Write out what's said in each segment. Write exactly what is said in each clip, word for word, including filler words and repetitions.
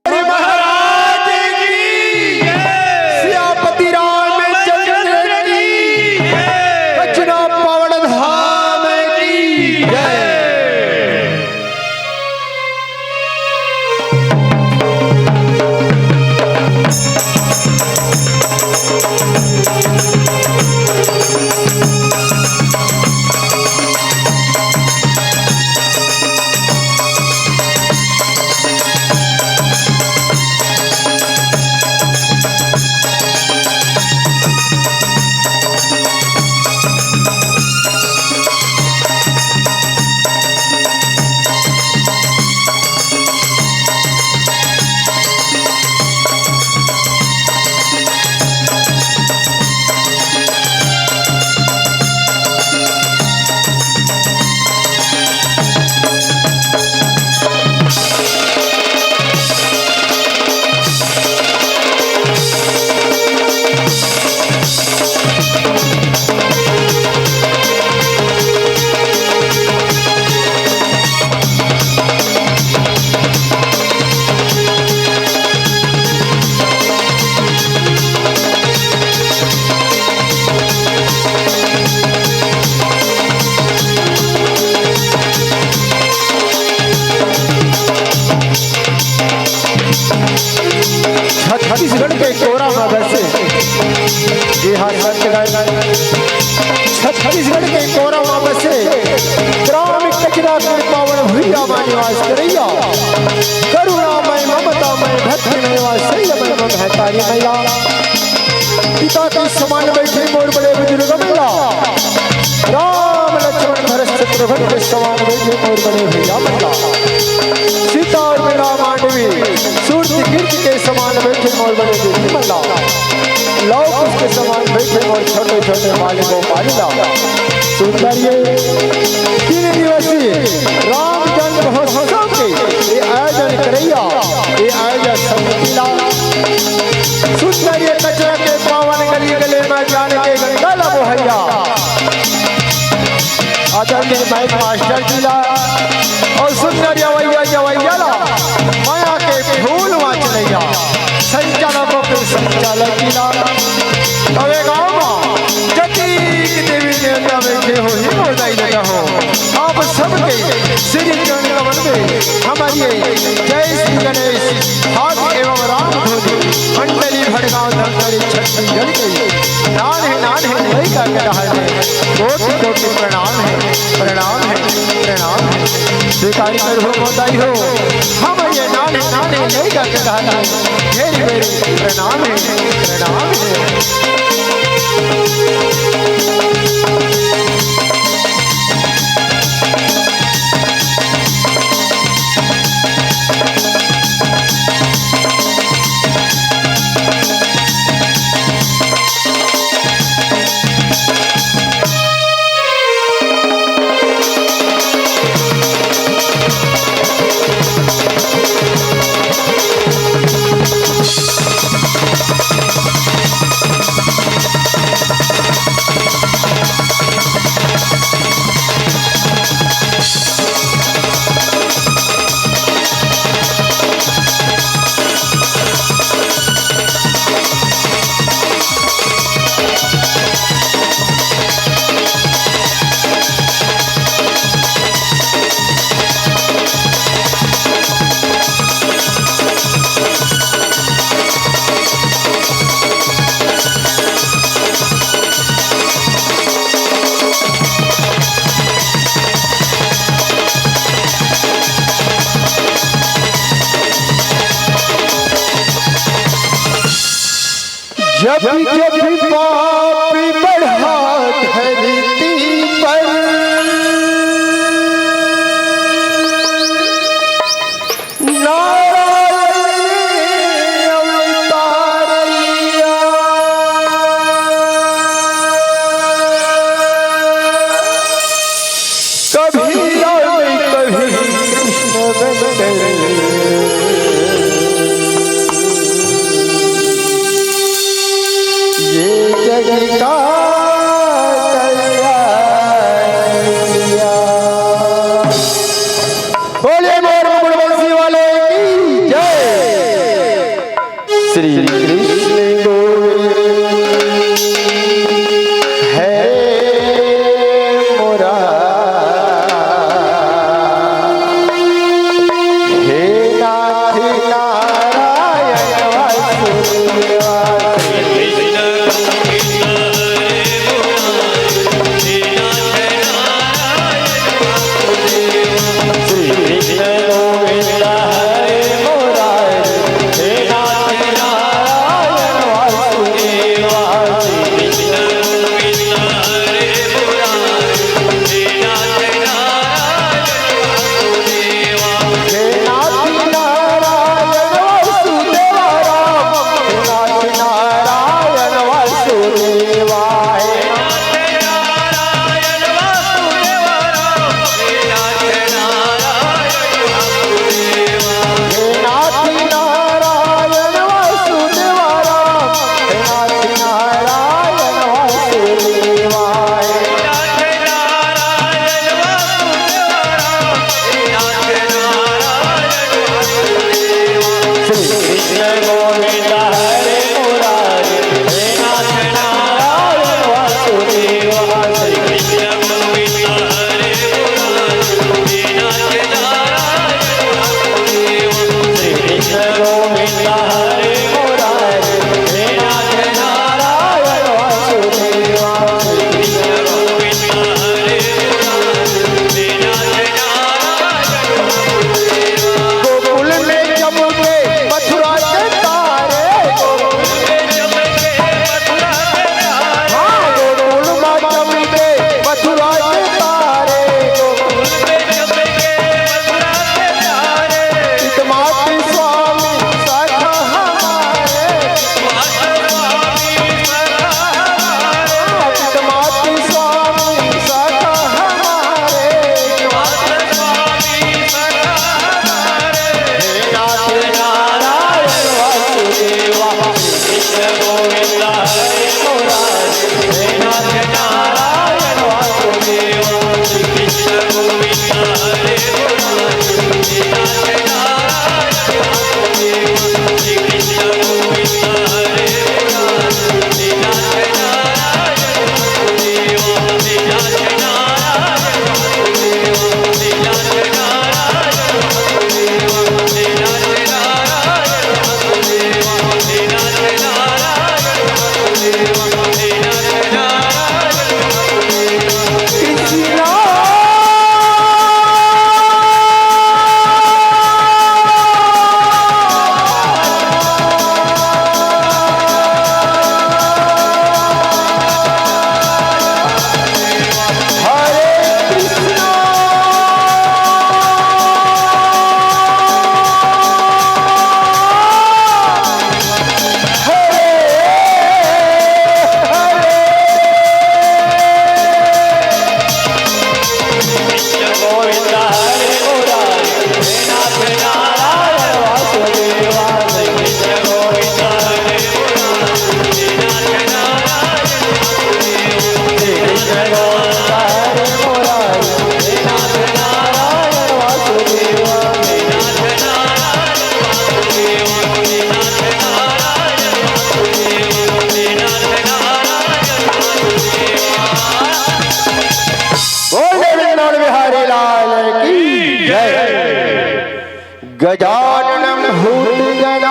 महाराज की जय। सियापति रामचंद्र की जय। कचना पावन धाम की जय। छत्तीसगढ़ के कोरा म बसे, जी हाँ, सतगढ़, छत्तीसगढ़ के कोरा म बसे, ग्राम कचरा के पावन भुइयां म निवास करइया, करुणामय, ममतामय, भक्तिमय, वात्सल्यमय महतारी मैया, पिता के समान बइठे मोर बड़े बुजुर्ग मैया, राम लक्ष्मण भरत शत्रुघ्न के समान बइठे मोर बड़े भइया मैया, सीता अउ मीरा मांडवी, सूर्य कीर्ति के समान बइठे मोर बड़े बेटी मैया, लव कुश के समान बइठे मोर छोटे छोटे बाल गोपाल ला। सुंदर ये तीन दिवसीय राम जन्म महोत्सव के ये आयोजन करइया, ये आयोजन समिति ला, सुंदर ये कचरा के पावन गली गली म जान के गंगा ला बोहइया, आदरणीय माइक मास्टर जी ला अउ सुंदर ये अवइया जवइया ला मया के फूल वाचलइया संचालकों के संचालक जी ला। अउ ए गांव म जतीक देवी देवता बइठे हो, हे मोर दाई ददा हो, आप सबके श्री चरण कमल में हमर ये जय श्री गणेश भाग एवं राम धुन मंडली भड़गांव धमतरी छत्तीसगढ़ के नान्हे नान्हे लइका के डहर में कोटि कोटि प्रणाम हे, प्रणाम हे, प्रणाम हे। स्वीकार करहू मोर दाई हो, हमर ये नान्हे नान्हे लइका के डहर में ढेर ढेर प्रणाम हे, प्रणाम हे। जब जब पापी बढ़ा धरती पर, नारायण अवतारैया। कभी राम कभी कृष्ण बनकर, गजाननं भूतगणादिसेवितं।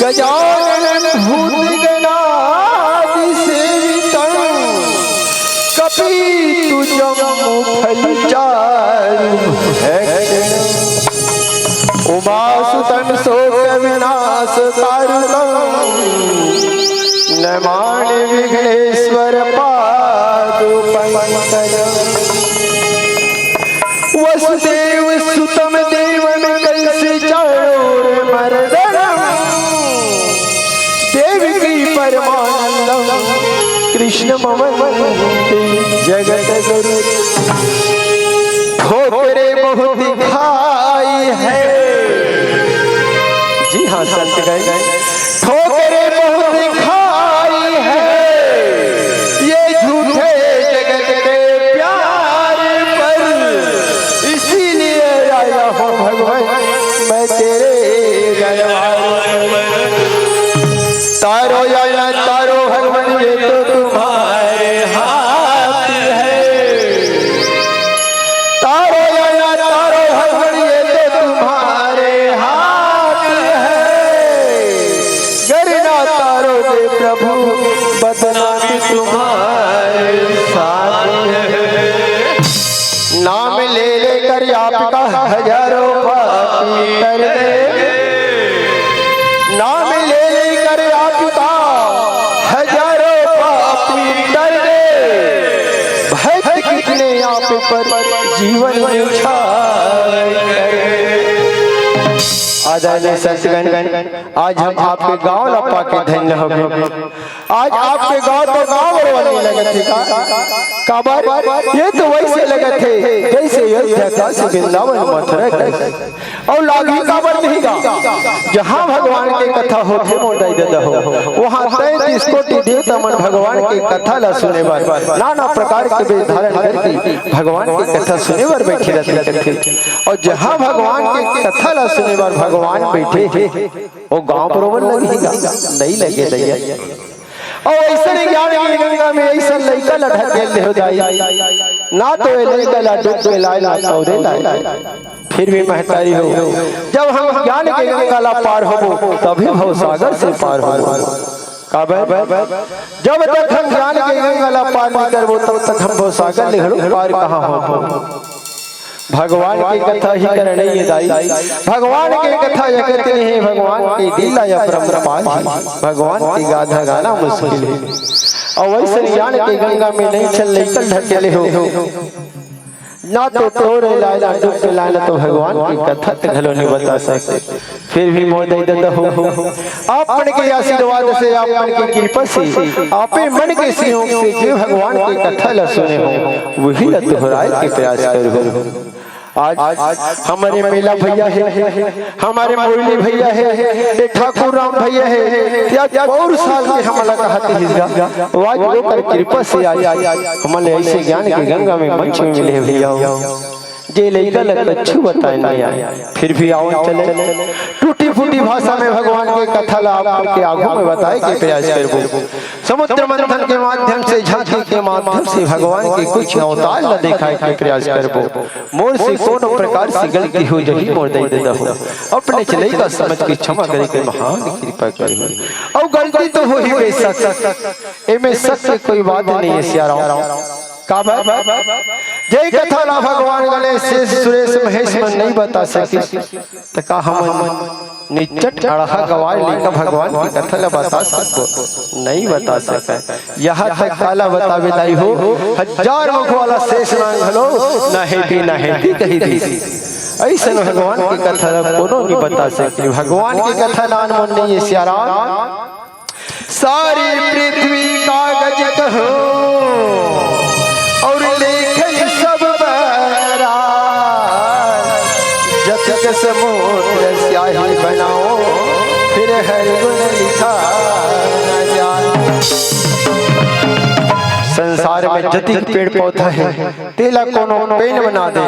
गजाननं भूतगणादिसेवितं। कपित्थ जम्बूफलचारुभक्षणम्। उमासुतं शोकविनाशकारकम्। नमामि विघ्नेश्वर पादपङ्कजम्। वसुदेव सुतं देवं कंस चाणूर मर्दनम्। देवकी परमानंदम कृष्ण मम वंदे जगत गुरु। ठोकरे बहुत खाई है। जी हाँ संत गण, ठोकरे बहुत खाई है ये झूठे जगत के प्यार पर, इसीलिए आया हूँ भगवान मैं तेरे दरबार पर। तारो या ना तारो भगवान ये तो तुम्हारे हाथ है। तारो या ना तारो भगवान ये तो तुम्हारे हाथ है। गर ना तारोगे प्रभु बदनामी तुम्हारे साथ है। नाम ले लेकर आपका हजारों पापी तर दे। नाम ले लेकर आपका हजारों पापी तर दे। भक्त कितने आप पर जीवन निछावर कर दे। आदरणीय संतगण, आज हम आपके गांव ला पाके धन्य हो गए। आज आपके गांव तो गांव बरवा नहीं लगत हे का? काबर? ये तो वैसे लगत हे जैसे अयोध्या, काशी, वृंदावन, मथुरा, काशी। अउ लागही काबर नहीं गा? जहां भगवान के कथा होथे मोर दाई ददा हो, वहां तैंतीस कोटि देवता मन भगवान के कथा ला सुने बर नाना प्रकार के वेश धारण करके भगवान के कथा सुने बर बैठे रहथे करथे। अउ जहां भगवान के कथा ला सुने बर भगवान बैठे हे, ओ गांव बरोबर लगही गा? नहीं लगे दइया। अउ अइसन ज्ञान के गंगा में अइसन लइका ला ढकेल दे हो दाई, ना तो ए लइका ला डूब के लाय, ना तौरे लाय। फिर भी महतारी हो, जब हम ज्ञान के गंगा ला पार होबो, तभी भव सागर से पार होबो। काबर? जब तक हम ज्ञान के गंगा ला पार नहीं करबो, तब तक हम भव सागर ले घलो पार कहाँ होबो? भगवान के कथा ही करणीय दाई, भगवान के कथा जगत में हे, भगवान के लीला या परंपरा ही, भगवान के गाथा गाना मुश्किल हे। अउ वइसन ज्ञान के गंगा में नहीं चल लइका ढकेले हो, ना तो तौरे लाय, ना डूब के लाय, ना तो भगवान के कथा त घलो नहीं बता सके। फिर भी मोर दाई ददा हो, आप मन के आशीर्वाद से, आप मन के कृपा से, आपे मन के सहयोग से जे भगवान के कथा ला सुने हो, वही ला दोहराय के प्रयास करहूं। आज हमारे मेला भैया हे, हमारे मुरली भैया हे, ये ठाकुर राम भैया हे, या पौर साल के हमला कहत हिस गा, आज ओकर कृपा से आज हमला अइसे ज्ञान के गंगा में मंच में मिले हे भैया हो। जे लइका ला कछु बताय नहीं आय, फिर भी आवत चले टूटी फूटी भाषा में भगवान के कथा ला आप मन के आगू में बताय के प्रयास करबो। समुद्र मंथन के माध्यम से, झांकी के माध्यम से भगवान के कुछ अवतार ला देखाय के प्रयास करबो। मोर से कोनो प्रकार से गलती हो जही मोर दाई ददा हो, अपने चले का समझ के क्षमा करे के महान कृपा करहू। अउ गलती तो होही बेशक, एमे शक के कोई बात नहीं हे सियाराम। काबर? जे कथा ला भगवान गणेश, शेष, सुरेश, महेश मन नहीं बता सके, त का हमन निचट अड़हा गवार लेकर भगवान के कथा ला बता सकबो? नहीं बता सके। यहाँ तक काला बतावे दाई हो, हजार मुख वाला शेष नाग घलो ना हे दी, ना हे दी कही दिस। अइसन भगवान के कथा ला कोनो नहीं बता सके। भगवान के कथा नान मन नहीं हे सियाराम। सारी पृथ्वी कागज कहो और लेखन सब बहरा, जतिक समुद्र स्याही बनाओ, फिर हर गुण लिखा न जाए। संसार में जतिक पेड़ पौधा हे, तेला कोनो पेन बना दे,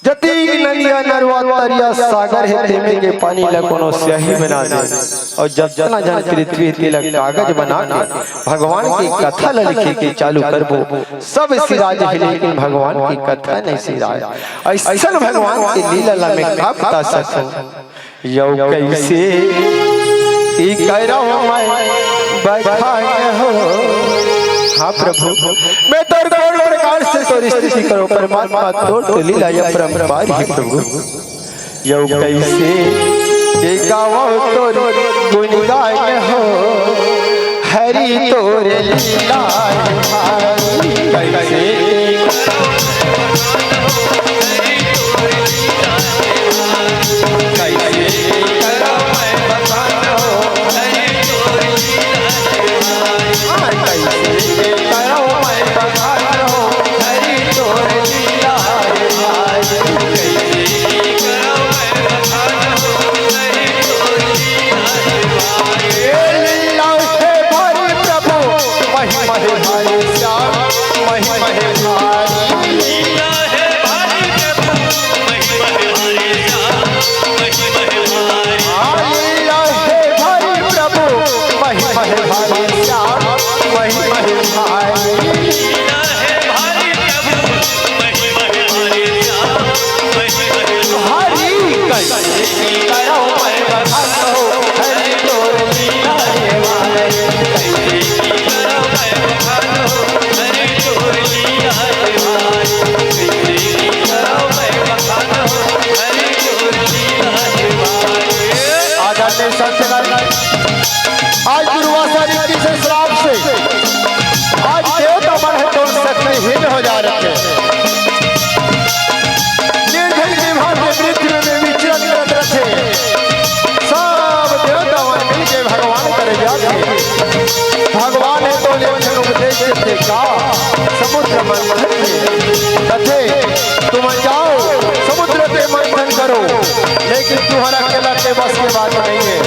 जतिक नदिया नरवा तरिया सागर हे, तेमे के पानी ल कोनो स्याही बना दे। अउ जतना झन पृथ्वी हे, तेला कागज बना के भगवान के कथा ल लिखे के चालू करबो, सब सिराज हे, लेकिन भगवान के कथा नहीं सिराज। अइसन भगवान के लीला ल मैं का बता सकूं? यौ कइसे ई करौं मैं बखान हो। हाँ प्रभु, मैं तोर कौन प्रकार से तोर स्तुति करूं, परमात्मा तोर तो लीला अपरंपार हे प्रभु। यौ कइसे के गावौं तोर गुणगान हो, हरि तोर लीला भारी। कइसे आदरणीय संतगण, आज दुर्वासा ऋषि के श्राप से आज देवता मन हे तो शक्तिहीन हो जा रहे हैं। निर्धन के भांति पृथ्वी में विचरण करत रथे। सब देवता मन मिलके भगवान करे जाथे। भगवान हे तो निर्धन उपदेश देथे का समुद्र मंथन के। कथे, तुम जाओ, समुद्र के मंथन करो, लेकिन तुम्हारा अकेला के बस के बात नहीं है।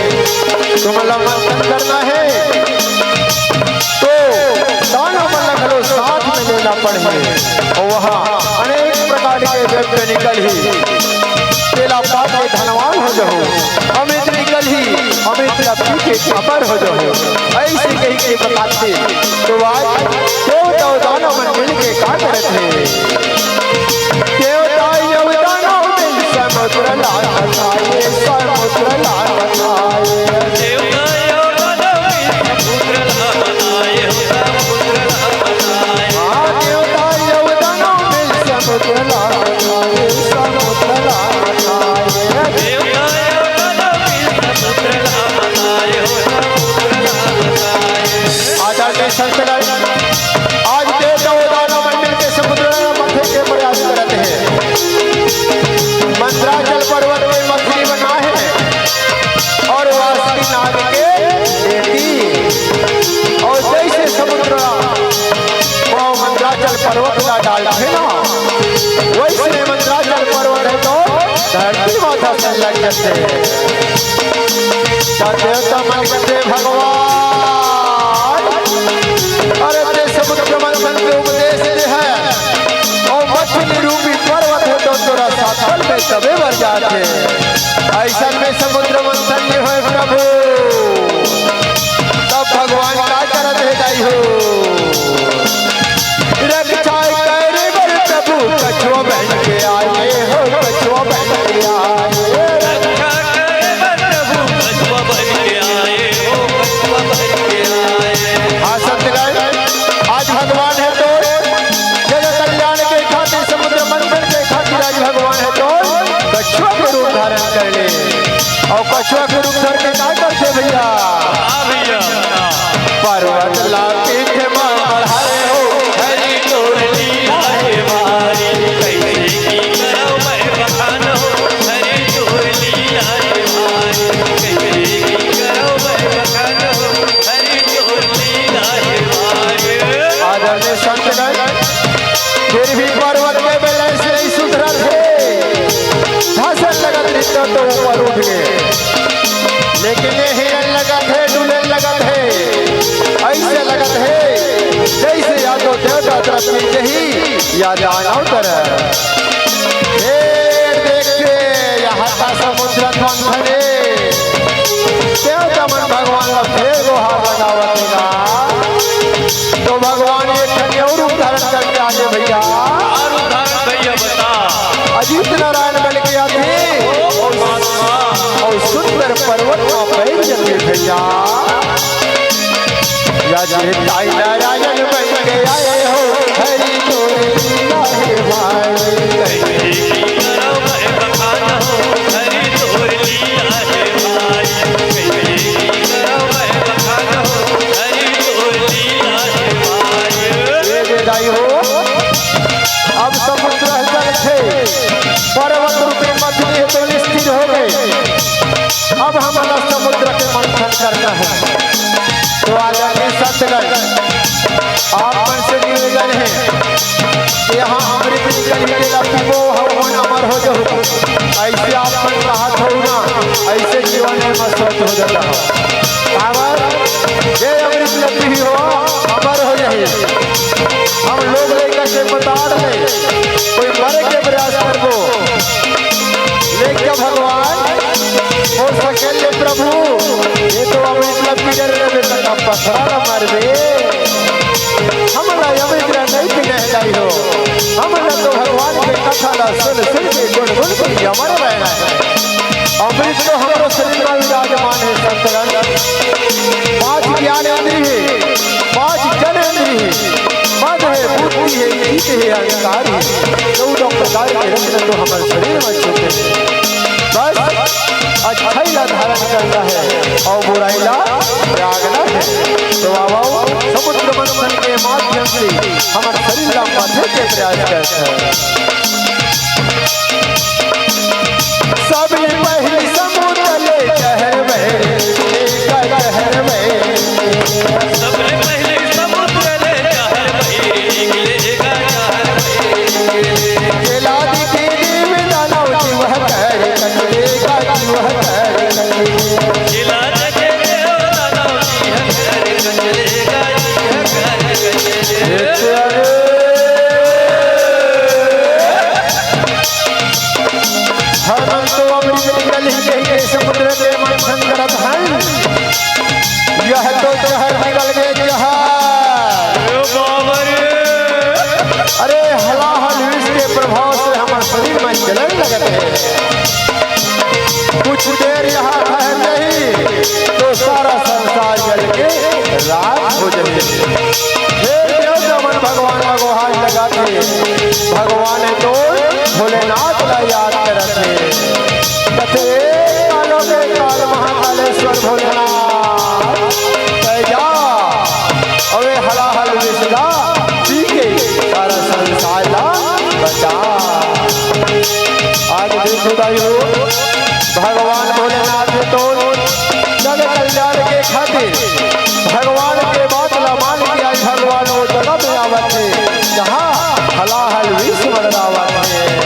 तुमला मंथन करना है तो दानव मन ला घलो साथ में लेना पड़ही। अउ वहाँ अनेक प्रकार के दृश्य निकलही। तेला पा के धनवान हो जाहू, अमृत निकलही, अमृत ला पी के अमर हो जाहू। अइसे कहिके बताथे। तो आज देवता अउ दानव मन मिलके का करत हे? देवता अउ दानव मिल समुद्र ला बसाए, समुद्र ला बसाए। हाँ, देवता अउ दानव मिल समुद्र ला बसाए, समुद्र ला बसाए। आदरणीय संतगण, आज देवता अउ दानव मन मिलके समुद्र ला मथे के प्रयास करत हे। मंदराचल पर्वत में मथरी बना हे अउ वासुकी नाग के बेटी। अउ जइसे समुद्र ला वो मंदराचल पर्वत ला डालथे ना, वइसने मंदराचल पर्वत हे तो धरती माथा से लग जाथे। त देवता मन कथे, भगवान, अरे ते समुद्र मंथन के उपदेश दे हे, अउ मछली रूपी पर्वत हे तो तोर साथल में तभे बर जाथे। अइसन में समुद्र मंथन नइ होय प्रभु। तब भगवान का करत हे दाई हो? रक्षा करे बर प्रभु कछुआ बन के आए हो, कछुआ बन के आए। रक्षा करे बर प्रभु कछुआ बन के आए हो, कछुआ बन के आए। हाँ संतगण, आज भगवान हे तो जग कल्याण के खातिर, समुद्र मंथन के खातिर आज भगवान हे तो कछुआ के रूप धारण कर ले। अउ कछुआ के रूप धर के का करथे भइया? हाँ भइया। पर्वत ला पीठ म बढ़ाए हो, हरि तोर लीला हे भारी। कइसे की करौं मैं बखान हो, हरि तोर लीला हे भारी। कइसे की करौं मैं बखान हो, हरि तोर लीला हे भारी। आदरणीय संतगण, फिर भी पर्वत के balance नहीं सुधरत हे। धसन लगत रहिस तो ऊपर उठ गे, लेकिन ये हिलन लगत हे, डुलन लगत हे, अइसे लगत हे जइसे या तो देवता तरफ के ही या दानव तरफ। हे जय ताई नारायण बन के आए हो, हरि तोर लीला हे भाई। ये जे दाई हो, अब समुद्र जल थे, पर्वत रूपी मछली हे तो स्थिर हो गए। अब हमला समुद्र के मंथन करना है। तो आदरणीय संतगण, आप मन से निवेदन है, यहाँ अमृत निकल के ला पीबो, हम मन अमर हो जाहू। ऐसे आप मन कहत हो ना, ऐसे जीवन में स्वस्थ हो जाता हो। काबर? ये अमृत ला पीही हो, अमर हो जाही। हम लोग लइका के बता दे, कोई मरे के प्रयास करबो, लेकिन भगवान हो सके ले प्रभु, ये तो अमृत ला पी डरे रहे, बेटा का पथरा ला मार दे। हमला अमृत ला नहीं पीने दाई हो, हमला तो भगवान के कथा ला सुन सुन के गुनगुन के अमर रहना है। अमृत तो हमरो शरीर में विराजमान है संतगण। पांच ज्ञान इंद्री है, पांच जन इंद्री है, मन है, बुद्धि है, चित्त है, अहंकार है। चौदह प्रकार के रत्न तो हमर शरीर में छुपे हैं। बस अच्छाई ला धारण करना है और बुराई ला त्यागना है। तो आओ, समुद्र मंथन के माध्यम से हमर शरीर ला पथे के प्रयास करते हैं। सबले पहली समुद्र ले जहर बहे, लेगा जहर बहे। सबले पहली समुद्र ले जहर बहे, लेगा जहर बहे। जला दिखे देव दानव जीव हर कर, कचरे का जीव हर कर। जला दिखे देव दानव जीव हर कर, कचरे का जीव हर कर। हर मन तो अमृत निकल ही गई के समुद्र के मंथन करत हन। यह तो जहर निकल गए जहर। अरे बाबा रे। अरे हलाहल विष के प्रभाव से हमर शरीर में जलन लगत है। कुछ देर यहाँ ठहर नहीं तो सारा संसार जल के राख हो जाए। हे देव दमन भगवान ला गोहार लगाथे, भगवान तो भोलेनाथ ला याद करत हे। कथे, "कालो के काल महाकालेश्वर भोलेनाथ, तै जा, अवे हलाहल विष ला पी के सारा संसार ला बचा।" आज देखो दाई हो, भगवान भोलेनाथ तो जग कल्याण के खातिर भगवान के बात ला मान के आज भगवान वो जगह में आवत हे, जहाँ हलाहल विष मंडरावत हे।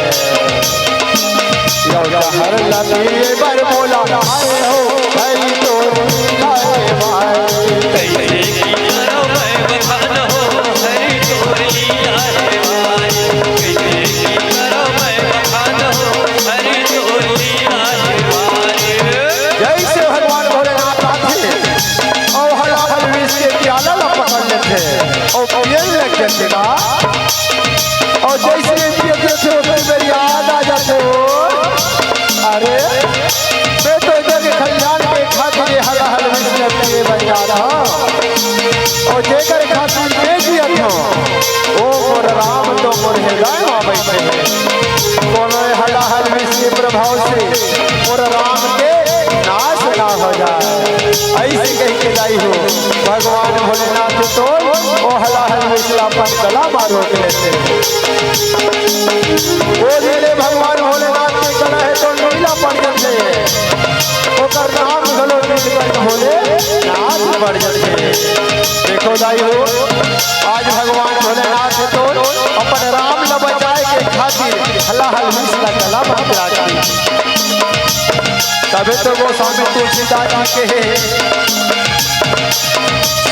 यो जहर ला पिए बर मोला आए हो, हरि तोर लीला हे भाई। कैसे की करो मैं बखान हो, हरि तोर लीला हे भाई। कैसे की करो मैं बखान हो, हरि तोर लीला हे भाई। जैसे भगवान भोलेनाथ आथे अउ हलाहल विष के प्याला ला पकड़ लेथे अउ पिए लग जाथे का। अउ जैसे पिए देथे, ओतनी देर याद आ जाथे, ओ, अरे, मैं तो एकर के कल्याण के खातिर ये हलाहल विष ला पिए बर जात हंव। अउ जेकर खातिर मैं जियत हंव, ओ मोर राम तो मोर हृदय में बइठे हे। कोनो हलाहल विष के प्रभाव से मोर राम के नाश ना हो जाए। ऐसे कह के दाई हो, भगवान भोलेनाथ तो ओ हलाहल विष ला अपन गला मा रोक लेथे। ओ दिन ले भगवान भोलेनाथ के गला हे तो नीला पड़ जाथे। ओकर नाम घलो नीलकंठ भोलेनाथ पड़ जाथे। देखो दाई हो, आज भगवान भोलेनाथ तो अपन राम ला बचाए के खातिर हलाहल विष ला गला मा त्याग दिस। तभे तो गोस्वामी तुलसीदास जी कहे,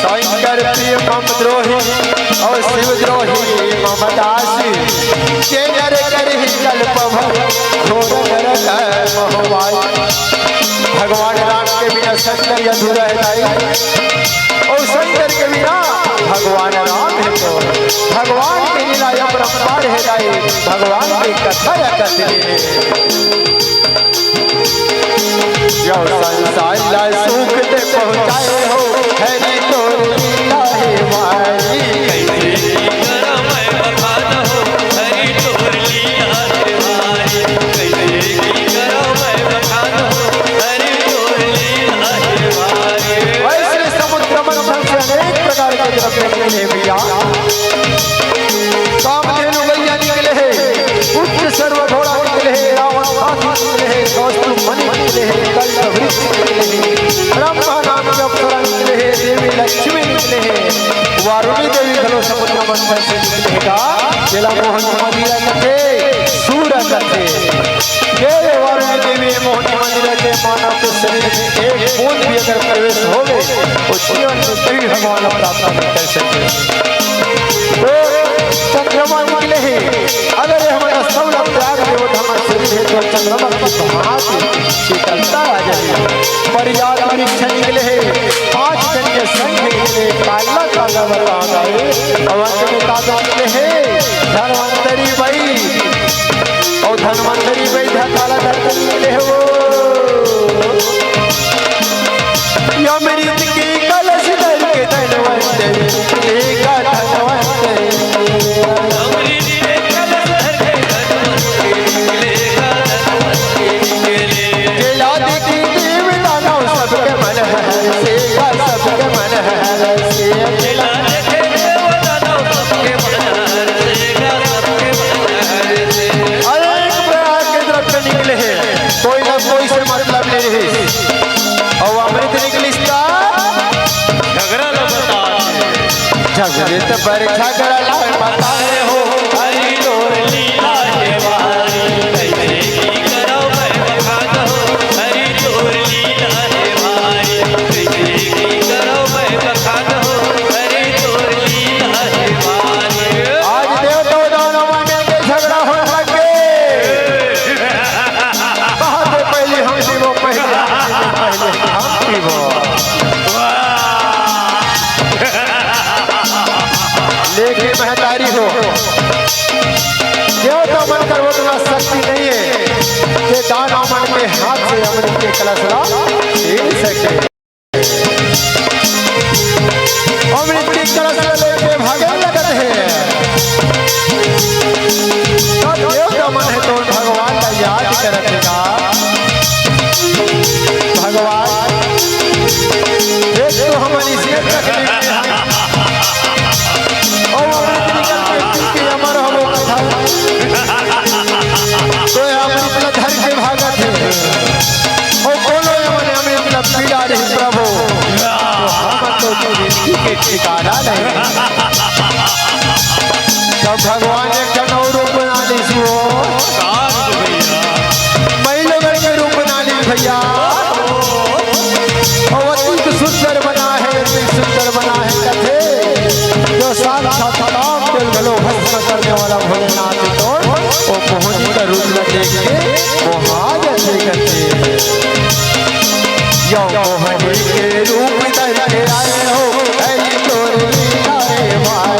शंकर प्रिय मम द्रोही अउ शिव द्रोही मम दासी, के नर करही कल्प भर घोर नरक महुवासी। भगवान राम के बिना शंकर अधूरा हे दाई, अउ शंकर के बिना भगवान राम हे तो। भगवान के लीला अपरंपार हे दाई, भगवान के कथा अकथनीय हे। यो संसार ला सुख ते पहुँचाए हो, हरि तोर लीला हे तरफ से निकले हे भैया। कामधेनु गैया निकले हे, उच्च सर्व घोड़ा निकले हे, रावण हाथी निकले हे, कौस्तुभ मणि निकले हे, कल्प वृक्ष निकले हे, ब्रह्मा नाम के अप्सरा निकले हे, देवी लक्ष्मी निकले हे, वारुणी देवी घलो समुद्र मंथन से निकले हे का, जेला मोहनी मदिरा कथे, सूरा कथे। ये वारुणी देवी मोहनी मदिरा के मानव के शरीर में एक बूंद भी अगर प्रवेश हो गए, तो जीवन में कभी भगवान प्राप्त नहीं कर सकते। तो चंद्रमा निकले हे, अगर ये हमारा सब लोग त्याग देवत हमारे शरीर है, तो चंद्रमा की भांति शीतलता आ जाएगी। परिजात वृक्ष निकले हे, पांच जन के संघ निकले, काला काला बता गए। और अंत में काला निकले हे, धनवंतरी बाई। और धनवंतरी बाई धा काला धर के निकले हे वो। अमृत के कलश धर के धनवंतरी निकलेगा धनवंतरी। अमृत के कलश धर के धनवंतरी निकलेगा धनवंतरी। केला देखी देव दानव सबके मन हर्षेगा, सबके मन हर्षेगा। केला देखी देव दानव सबके मन हर्षेगा, सबके मन हर्षेगा। अरे एक प्रयाग के तरफ से निकले हे, कोई ना कोई से मतलब नहीं रही। और अमृत निकलिस त झगड़ा ला बता दे। झगड़े त बर झगड़ा ला बता दे हो। हरि तोर लीला हे भारी, कैसे की करव मैं बखान हो। हरि तोर लीला हे भारी, कैसे की करव मैं बखान हो। हरि तोर लीला हे भारी। आज देवता दानव मन के झगड़ा होय लग गे। कहा थे पहले हम पीबो, पहले हम पीबो, पहले हम पीबो। लेकिन महतारी हो, देवता मन कर उतना शक्ति नहीं है कि दानव मन के हाथ से अमृत के कलश ला छीन सके। अमृत के कलश लेके भागे लगत हे। तब देवता मन हे तो भगवान ला याद करत हे का, भगवान, एक तो हमन इसे तकलीफ में हन। और अमृत निकल के पी के अमर होबो कथा। तो ये अमृत ला धर के भागत हे। और कोनो ये मन अमृत ला पी डारे प्रभु। तो हम तो जिंदगी के ठिकाना नहीं। तब भगवान एक ठन और रूप बना लीस वो। कान भैया। मई लोगन के रूप बना लीस भैया। और अतिक सुंदर बना है, अतिक सुंदर बना है कथे, जो साक्षात काम के घलो भस्म करने वाला भोलेनाथ तो वो मोहनी का रूप में देख के मोहा जैसे करते। यो मोहनी के रूप धर के आए हो, ऐ तोर लीला रे भाई।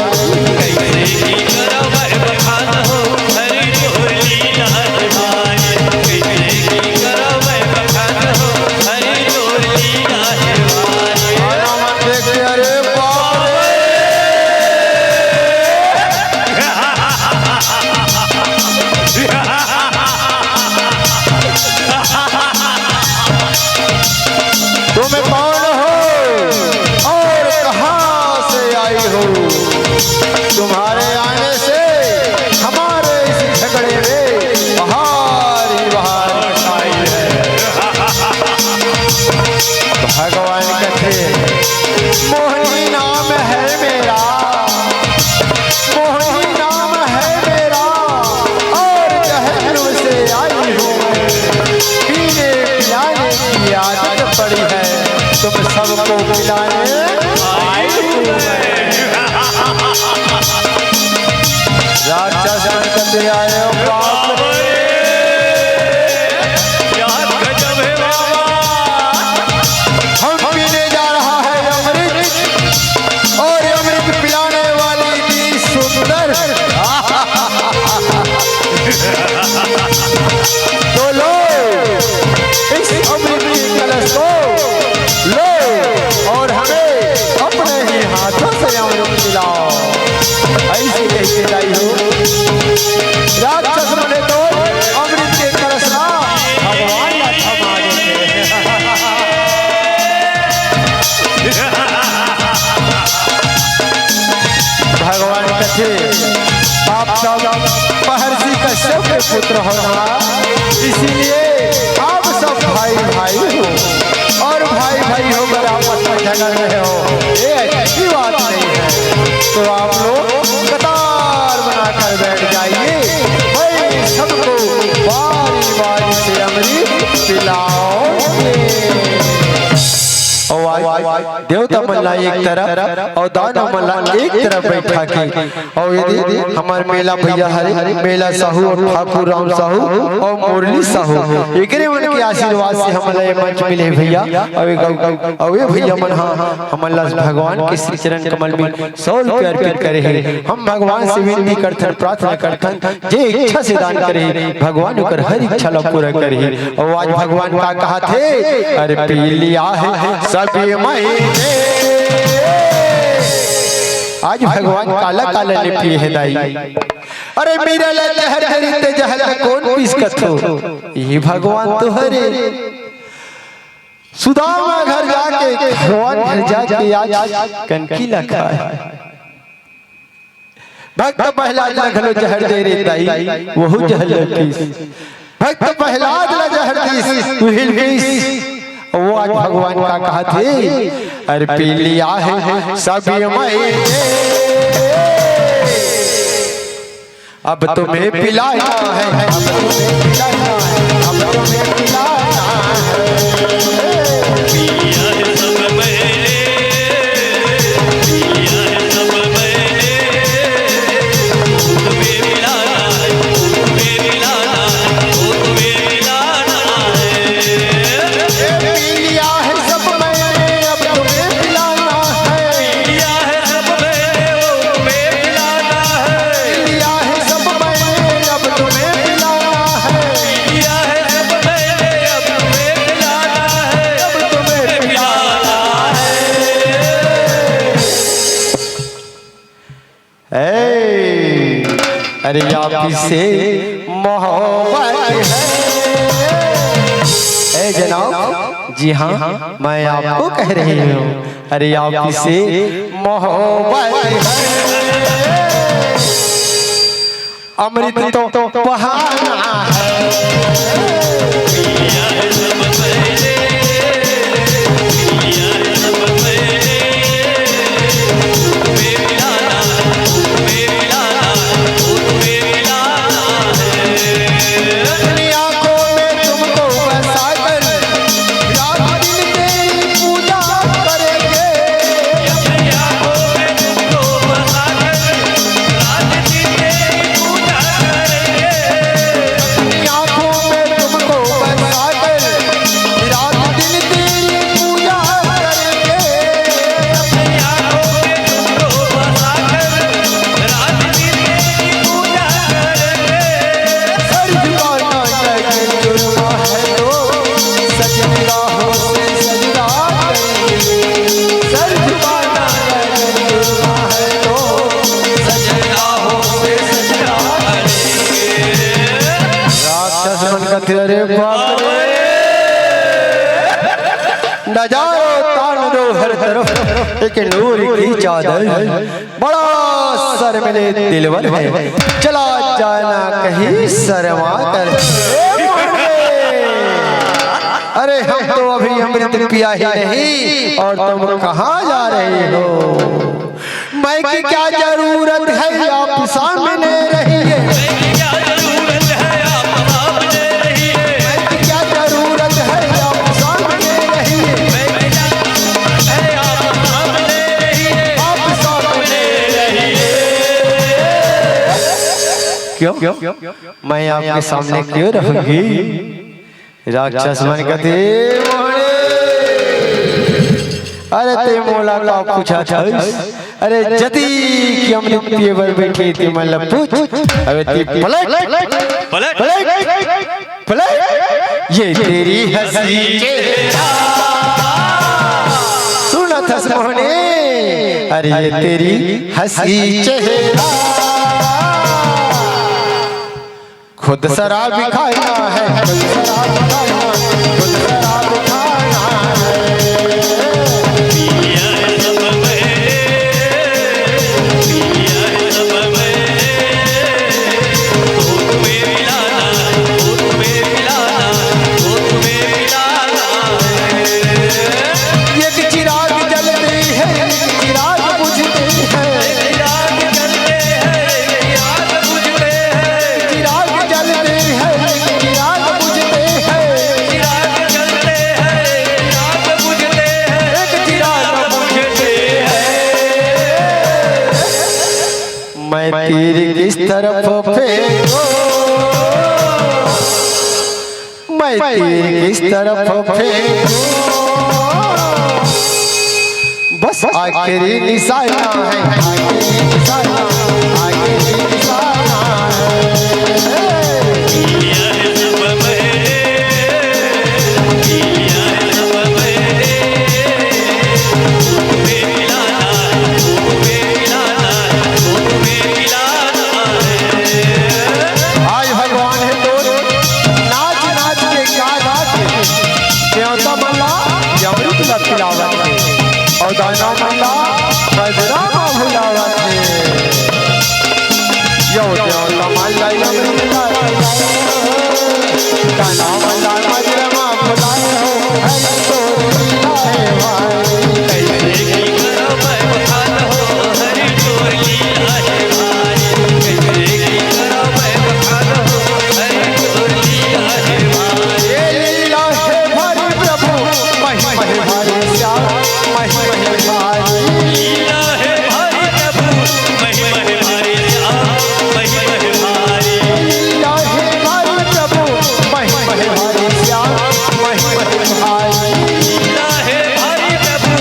कैसे की करव मैं बखान हो, हरि तोर लीला हे भारी। कैसे की करव मैं बखान हो, हरि तोर लीला हे भारी। अरे बाप रे। तुम कौन हो और कहां से आई हो? तुम्हारे आने से हमारे इस झगड़े में बहार ही बहार छाई है। भगवान कथे, मोहनी नाम है मेरा, मोहनी नाम है मेरा, और जहन्नुम से आई हूँ मैं। पीने पिलाने की आदत पड़ी है, तुम सबको पिलाने आई हूँ मैं। राक्षस मन कथे आए हो, बाप रे। क्या गजब है बाबा। हम पीने जा रहा है अमृत, और अमृत पिलाने वाली इतनी सुंदर। तो लो, इस अमृत के कलश को लो और हमें पुत्र हो ना, इसीलिए आप सब भाई भाई हो और भाई भाई होकर आपस में झगड़ रहे हो, ये अच्छी बात नहीं है। तो आप लोग कतार बनाकर बैठ जाइए, मैं सबको बारी बारी से अमृत पिलाओगे। और आज देवता मन ला एक तरफ और दानव मन ला एक तरफ बैठा के, और यदि हमर मेला भैया हरे, मेला साहू और ठाकुर राम साहू और मुरली साहू, एकरे मन के आशीर्वाद से हमन ला ये मंच मिले हे भैया। और ये गौ-, और ये भैया मन हा हमन ला भगवान के श्री चरण कमल में सौ रुपया अर्पित करे हे। हम भगवान से विनती करथन, प्रार्थना करथन, जे इच्छा से दान करे हे, भगवान ओकर हर इच्छा ला पूरा करही। और आज भगवान का कहा थे, "अरे पी लिया है सभी मैंने।" आज भगवान काला काला ले पिए हे दाई। अरे मीरा ला जहर धरी ते जहर ला कौन पीस कथो? ये भगवान तो हरे। सुदामा घर जाके, भगवान घर जाके आज कनकी ला खाए। भक्त प्रहलाद ला घलो जहर दे रे दाई, वहू जहर ले पीस। भक्त प्रहलाद ला जहर दीस, उहिल पीस। वो आज भगवान का कहा थे, "अरे पी लिया है सभी मैंने, अब तुम्हें पिलाना है, अब तुम्हें पिलाना है, अब तुम्हें पिलाना है।" ए, अरे आप से मोहब्बत है। ए जनाब, जी हाँ, मैं आपको कह रही हूँ, अरे आप से मोहब्बत है। अमृत तो बहाना है। अपनी आंखों में तुमको बसा कर रात दिन तेरी पूजा करेंगे। अपनी आंखों में तुमको बसा कर रात दिन तेरी पूजा करेंगे। सर झुकाना अगर जुर्म है तो सजन राहों से सजदा करेंगे। सर झुकाना अगर जुर्म है तो सजन राहों से सजदा करेंगे। राक्षस मन कथे, "अरे बाप रे, नजारो तान दो हर तरफ, एक नूर की चादर।" बड़ा शर्मिले दिलवर है, चला जाना कहीं शर्मा कर। अरे हम तो अभी अमृत पिया ही नहीं और तुम कहाँ जा रहे हो? मैं की क्या जरूरत है, आप सामने रहिए। मैं की क्या जरूरत है, आप सामने रहिए। आप सामने रहिए। क्यों? मैं आपके सामने क्यों रहूंगी? राक्षस मन कथे, "अरे ते मोला का पूछत हस? अरे जदी कि अमृत पिए बर बैठे ते मन ल पूछ। अबे ते पलट, पलट, पलट।" ये तेरी हंसी चेहरा। सुनत हस मोहनी, अरे ये तेरी हंसी चेहरा। खुद शराब खाना है, खुद शराब खाना, खुद शराब खाना है। तीर किस तरफ फेंको, मैं तीर किस तरफ फेंको, बस आखिरी निशाना है, आखिरी निशाना, आखिरी निशाना है। आज भगवान हे तो नाच नाच के, गा गा के देवता मन ला अमृत ला पिलावत हे अउ दानव मन ला मजरा मा भुलावत हे। यो देवता मन ला अमृत ला पिलावत हे, दानव मन ला मजरा मा भुलाए हो, हरि तोर लीला हे भारी। ये लीला हे भारी प्रभु, महिमा हे भारी श्याम, महिमा हे भारी। लीला हे भारी प्रभु, महिमा हे भारी श्याम, महिमा हे भारी। लीला हे भारी प्रभु, महिमा हे भारी श्याम, महिमा हे भारी। लीला हे भारी प्रभु,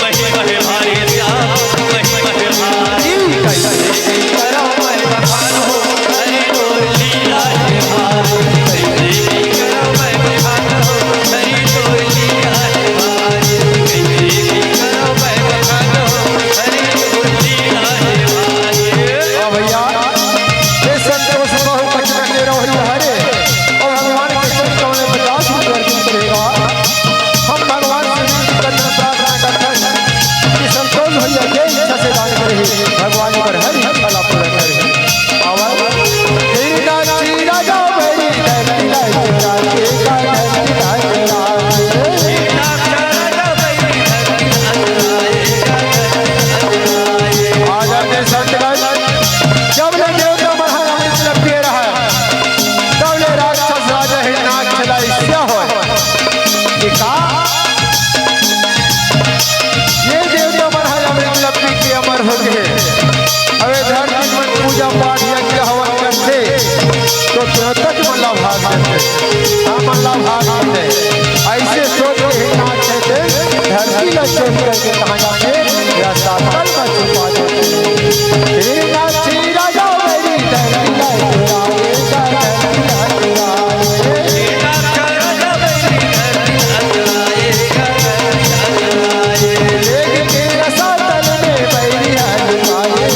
महिमा हे भारी श्याम, महिमा हे भारी। कैसे भी करो मैं बखान हो, हरि तोर लीला हे भारी। कैसे भी करो मैं बखान हो, हरि तोर लीला हे भारी। कैसे भी करो मैं बखान हो, हरि तोर लीला हे भारी। हाँ भैया, ये संतोष बहु कचरा के रहो हरे, और भगवान के चरण कमल में पचास रुपये अर्पित करेगा। हम भगवान से विनती करथन, प्रार्थना करथन कि संतोष भैया के इच्छा से दान करे, भगवान ओकर हर इच्छा ला पूरा करे। आवा, तेरी नाची राजा मेरी धरती ला चुरा के का धरती ला चुरा के। आदरणीय संतगण, जब ले देवता मन ह अमृत ल पिए रहय, तब ले राक्षस राजा हिरणाक्ष ला ईर्ष्या होय कि का ये देवता मन ह अमृत ल पी के अमर हो गे, अब ए धरती मन पूजा पाठ यज्ञ हवन करथे तो देवता के मन ला भाग देथे, हमन ला भाग देथे। अइसे सोच के हिरणाक्ष हे तेन धरती ला चोरी करके कहाँ जाथे, या सातल मा छुपा देथे। हिरणाक्ष राजा मेरी धरती ला चुराए, धरती ला चुराए। लेके रसातल में बैरिया लुकाए,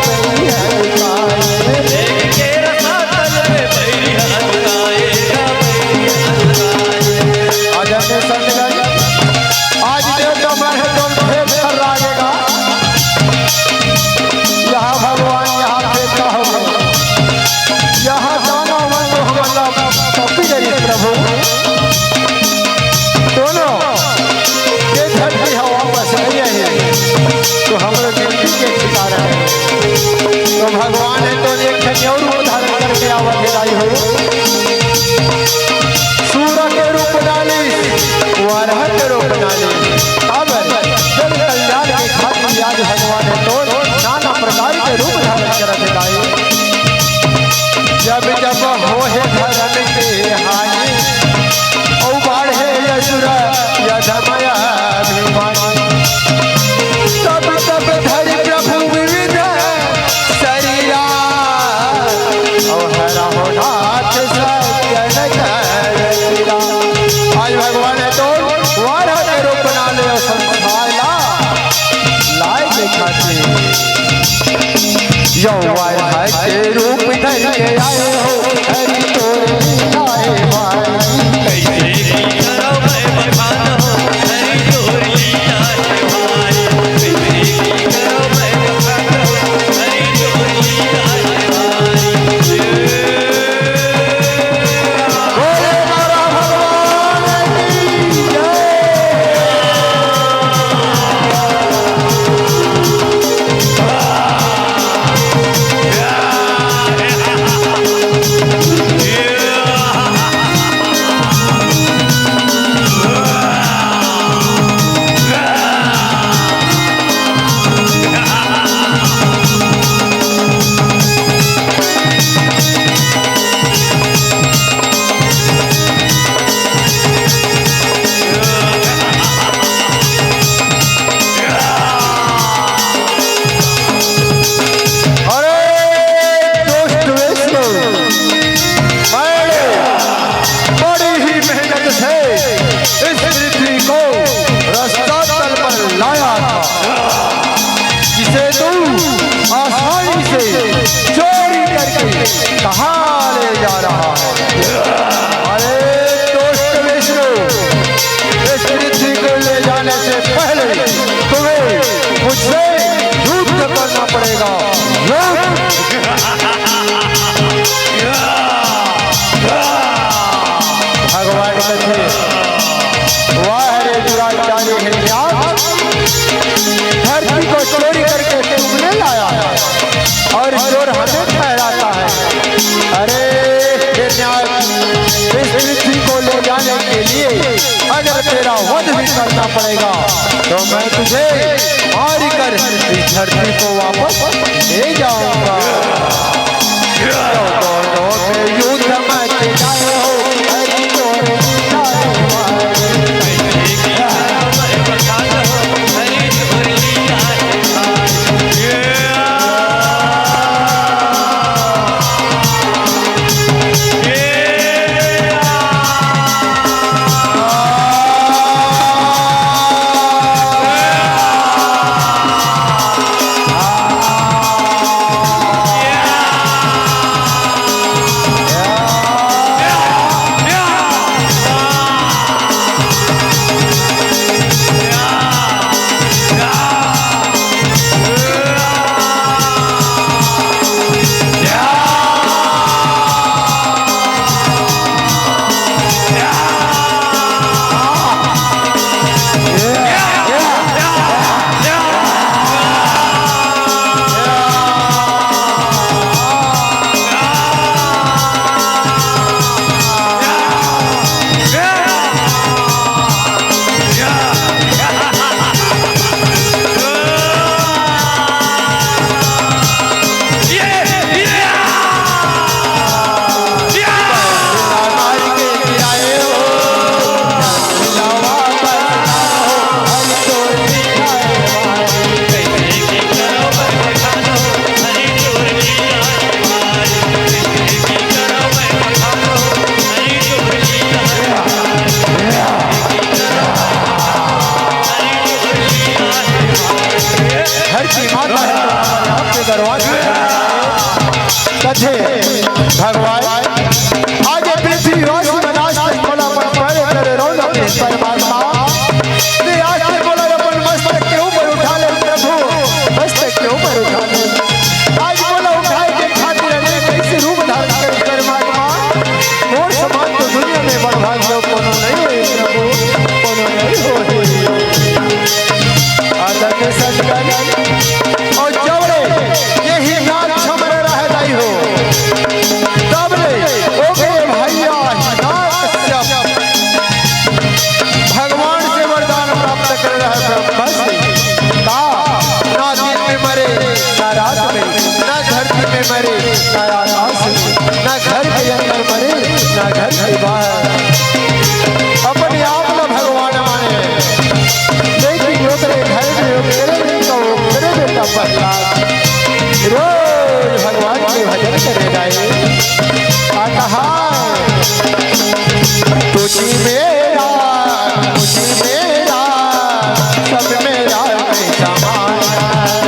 बैरिया लुकाए। आदरणीय संतगण, आज देवता मन हे तो फेर थर्रा गेगा। यहाँ भगवान, यहाँ फेर का होगे? यहाँ दानव मन तो हमन ला पपी डरिस प्रभु। कोनो ये धरती ह वापस नइ आही, तो हमरो जिनगी के ठिकाना हे। तो भगवान हे तो एक ठन अउ रूप धारण करके आवत हे दाई हो। सूरा के रूप डालिस, वारहा के रूप डालिस। काबर? जन कल्याण के खातिर आज भगवान हे तो नाना प्रकार के रूप धारण करत हे दाई। जब जब होहे धरम के हानि, अउ बाढ़े असुर अधम अभिमानी। तब तब धरि प्रभु विविध शरीरा, अउ हरहु नाथ सज्जन कर पीरा। आज भगवान हे तो वारहा के रूप बना ले अउ संसार ला लाए के खातिर। यो वारहा के रूप धर के आए हो, हरि तोर लीला हे भारी। कैसे भी करो मैं बखान हो, हरि तोर लीला हे भारी। कैसे भी करो मैं बखान हो, हरि तोर लीला हे भारी। बोले बाबा भगवान की जय। कहाँ ले जा रहा है? अरे दोस्त विष्णु, इस पृथ्वी को ले जाने से पहले तुम्हें मुझसे युद्ध करना पड़ेगा। युद्ध। भगवान कथे, वाह रे दुराचारी हिरण्याक्ष, धरती को चोरी करके तुमने लाया है और चोर हमें ठहराता है। अरे हिरण्याक्ष, इस पृथ्वी को ले जाने के लिए अगर तेरा वध भी करना पड़ेगा तो मैं तुझे मार कर इस धरती को वापस ले जाऊंगा। तो दोनों के युद्ध मच जाए हो, हरि को मिटाए मारे। धरती माता है, आपके दरवाजे कथे भगवान, आज ये पृथ्वी वासी मन आज तक मोला अपन पैर करे रौनक दे परमात्मा। ते आज ते मोला अपन मस्तक के ऊपर उठा ले प्रभु, मस्तक के ऊपर उठा ले। आज मोला उठाए के खातिर अनेक कैसे रूप धारण करे परमात्मा। मोर समान तो दुनिया में बड़भाग कोनो नहीं होय प्रभु, कोनो नहीं होय। आदर के संग और जब ले ये हिरण्याक्ष मरे रहे दाई हो, तब ले ओकरे भैया हिरण्याकश्यप भगवान से वरदान प्राप्त करे रहे ब्रह्मा से। का ना दिन में मरे, ना रात में, ना धरती में मरे, ना आकाश में, ना घर के अंदर मरे, ना घर के बाहर। अपने आप ला भगवान माने, लेकिन ओकरे घर में ओकरे बेटा, ओकरे बेटा प्रहलाद रोज भगवान के भजन करे जाए। आ कहा, तुझ मेरा, मुझ मेरा, सब मेरा, मैं समाया है।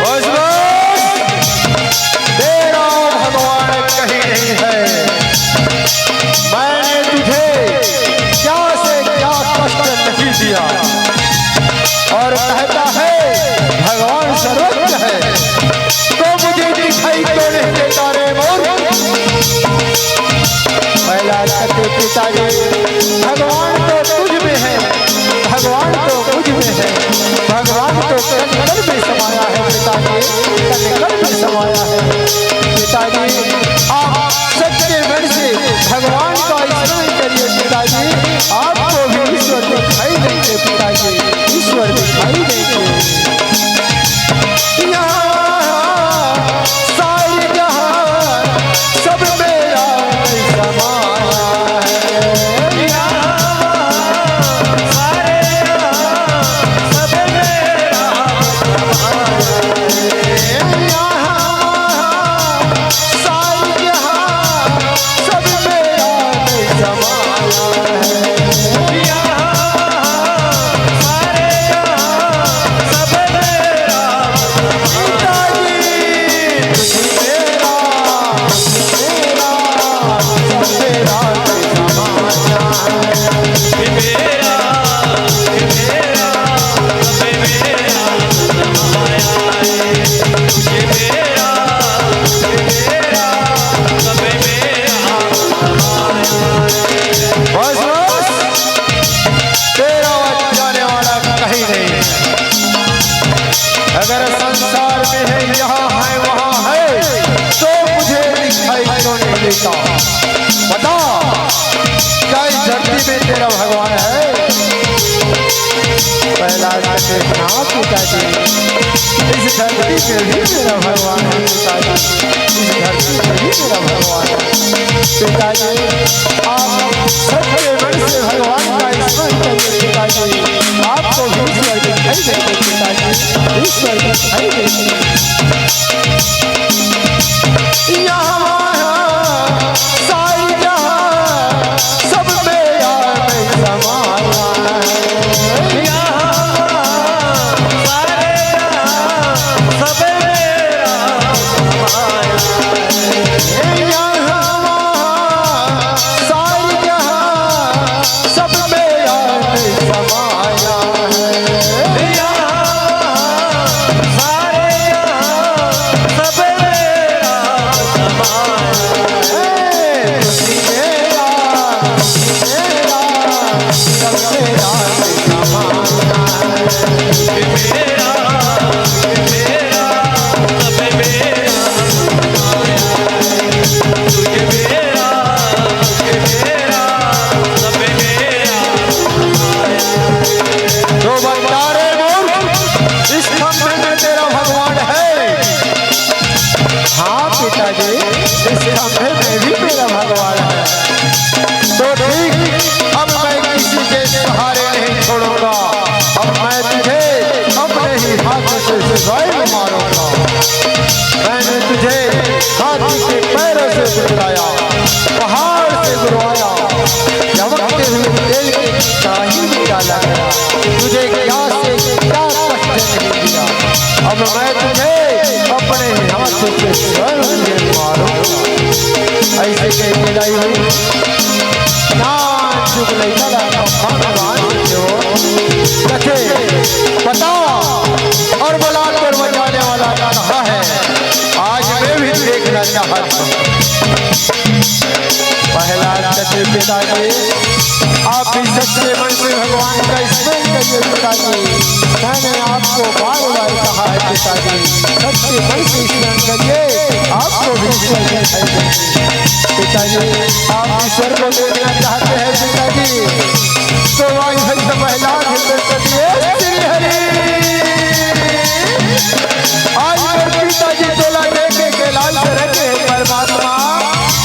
बस, बस। तेरा भगवान कहीं नहीं है। मैंने तुझे क्या से क्या कष्ट नहीं दिया। और कहता है, भगवान सर्वज्ञ है, तो मुझे दिखाई क्यों नहीं देता रे मूर्ख? प्रहलाद कहते, पिताजी, भगवान तो तुझ में है, भगवान तो मुझ में है, भगवान तो कण कण में समाया है पिताजी, कण कण में समाया है पिताजी। आप सच्चे मन से भगवान का स्मरण करिए पिताजी, आपको भी ईश्वर दिखाई देंगे पिताजी, ईश्वर दिखाई देंगे। यहाँ सारी जहाँ सब मेरा समाया है। यहाँ हाँ पिताजी, इस धरती पे भी मेरा भगवान है पिताजी, इस धरती पे भी मेरा भगवान है पिताजी। आप सच्चे मन से भगवान का स्मरण करिए पिताजी, आपको भी स्वर्ग दिखाई देंगे पिताजी, ईश्वर दिखाई देंगे। यहाँ वहाँ सारी जहाँ सब मेरा मैं समाया है। यहाँ वहाँ सारे जहाँ सब मेरा समाया है। यहाँ वहाँ सारी जहाँ सब मेरा मैं समाया है। यहाँ वहाँ सारे जहाँ सब मेरा समाया है। मेरा, मेरा, सब मेरा समाया है। मेरा, मेरा, सब मेरा समाया है। तुझे मेरा, तुझे मेरा, सब मेरा समाया है। तो बता रे मूर्ख, इस खंभे में तेरा भगवान है। हाँ पिताजी, इस खंभे में भी मेरा भगवान है। तो ठीक, अब मैं किसी के सहारे नहीं छोड़ूंगा। अब मैं तुझे अपने ही हाथ से स्वयं मारूंगा। मैंने तुझे हाथी के पैरों से कुचलाया, पहाड़ से गिरवाया, चमकते हुए तेल की कढ़ाई में डाला गया। तुझे क्या से क्या कष्ट नहीं दिया। अब मैं तुझे अपने हाथ से स्वयं ये मारूंगा। ऐसे कह के लाई हुई। नाच चुगले कला का भगवान जो कथे बता और बलात्कार मचाने वाला कहाँ है? आज मैं भी देखना चाहता हूँ। पहला तत्व पिताजी, आप भी सच्चे मन से भगवान का स्मरण करिए पिताजी। मैंने आपको बार बार कहा है पिताजी, सच्चे मन से स्मरण करिए, आपको भी ईश्वर दिखाई देंगे। पिताजी, आप ईश्वर को देखना चाहते हैं पिताजी, तो भाई भक्त प्रहलाद हृदय करिए श्री हरि। आज मोर पिताजी तोला देखे के लाल से रखे हे परमात्मा।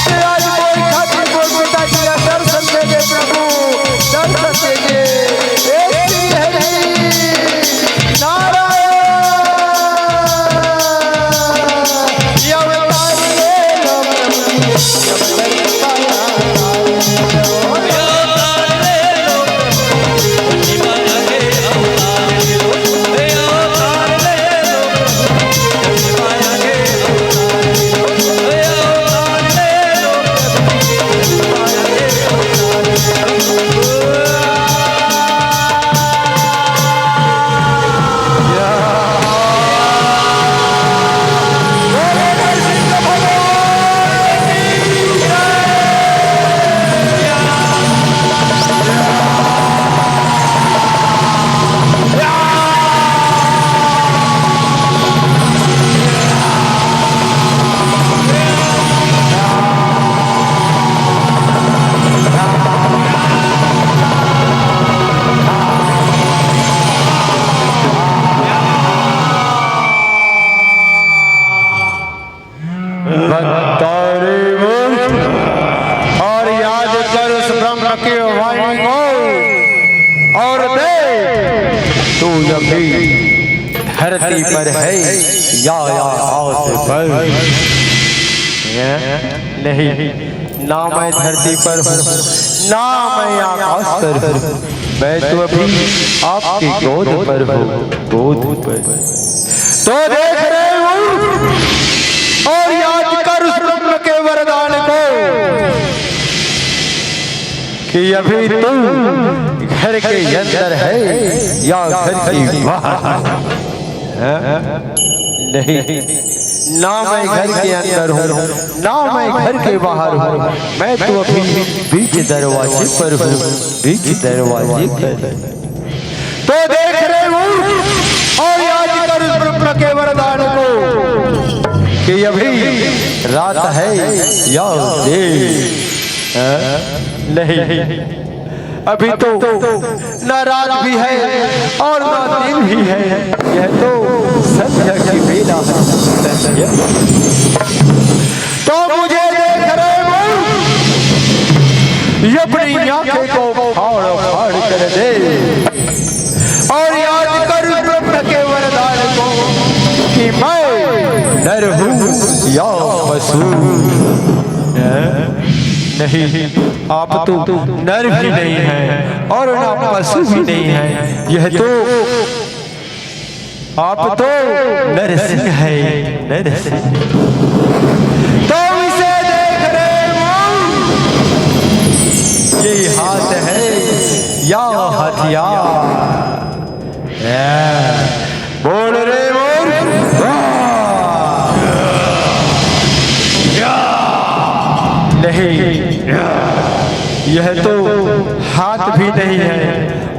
ते आज मोर खातिर मोर पिताजी ला दर्शन दे दे प्रभु, दर्शन दे दे। हे श्री हरि नारायण। ये अवतार ले लो प्रभु जी, अवतार पाया। भत्तारी मुझ और याद कर उस ब्रह्म की वाणी को और देख, तू अभी धरती पर है या आकाश पर? नहीं, ना मैं धरती पर हूँ, ना मैं आकाश पर हूँ, मैं तो अभी आपकी गोद पर हूँ, गोद पर। तो देख रहे हूँ और याद कर उस ब्रह्म के वरदान को कि अभी तू घर के अंदर है या घर के बाहर है? नहीं, ना मैं घर के अंदर हूँ, ना मैं घर के बाहर हूँ, मैं तो अभी बीच दरवाजे पर हूँ, बीच दरवाजे पर। तो देख रहे हूँ और याद कर उस ब्रह्म के वरदान को कि अभी रात है या दिन, हाँ? नहीं, अभी तो ना रात भी है और ना दिन भी है, यह तो संध्या की बेला है। तो मुझे देख रहे मूर्ख, ये अपनी आंखें को फाड़ फाड़ कर दे और याद कर ब्रह्म के वरदान को कि मैं नर हूँ या पशु। नहीं, आप तो नर भी नहीं है और ना पशु भी नहीं है, यह तो आप तो नरसिंह है, नरसिंह। तो इसे देख रहे हो, यही हाथ है या हथियार? बोल रे बोल। नहीं, यह तो हाथ भी नहीं है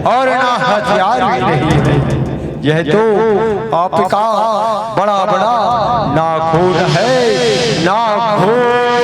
और ना हथियार भी नहीं है। यह तो आपका बड़ा बड़ा नाखून है, नाखून।